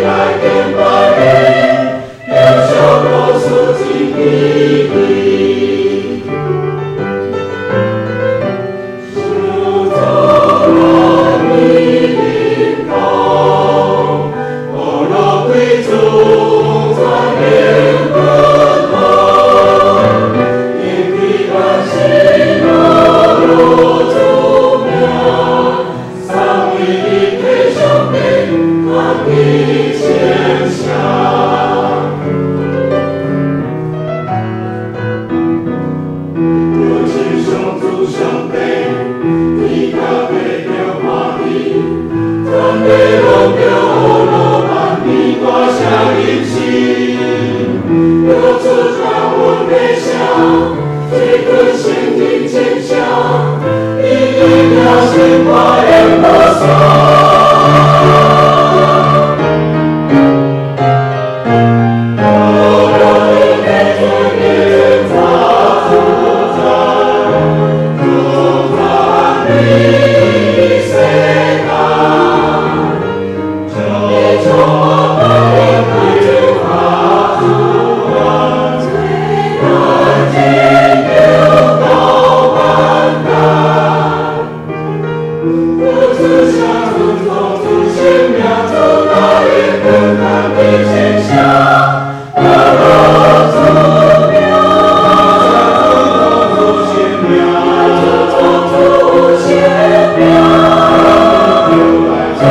來敬拜你，得上羅數真美麗。主主萬民講，阿羅歸主在天不同，因為咱是阿羅主名，三位一體上帝，權柄顯彰。我是上主上帝，天甲地著歡喜，全地攏著阿羅萬民大聲吟詩。有主傳阮的聲，吹出聖人真聲，伊的名是我的寶山。阿羅的主的主宰，主權柄世界，將你主啊主啊，咱真到萬代。主主上主創主神名，主大的權柄顯彰，阿羅主名，主神名，主創主神名，主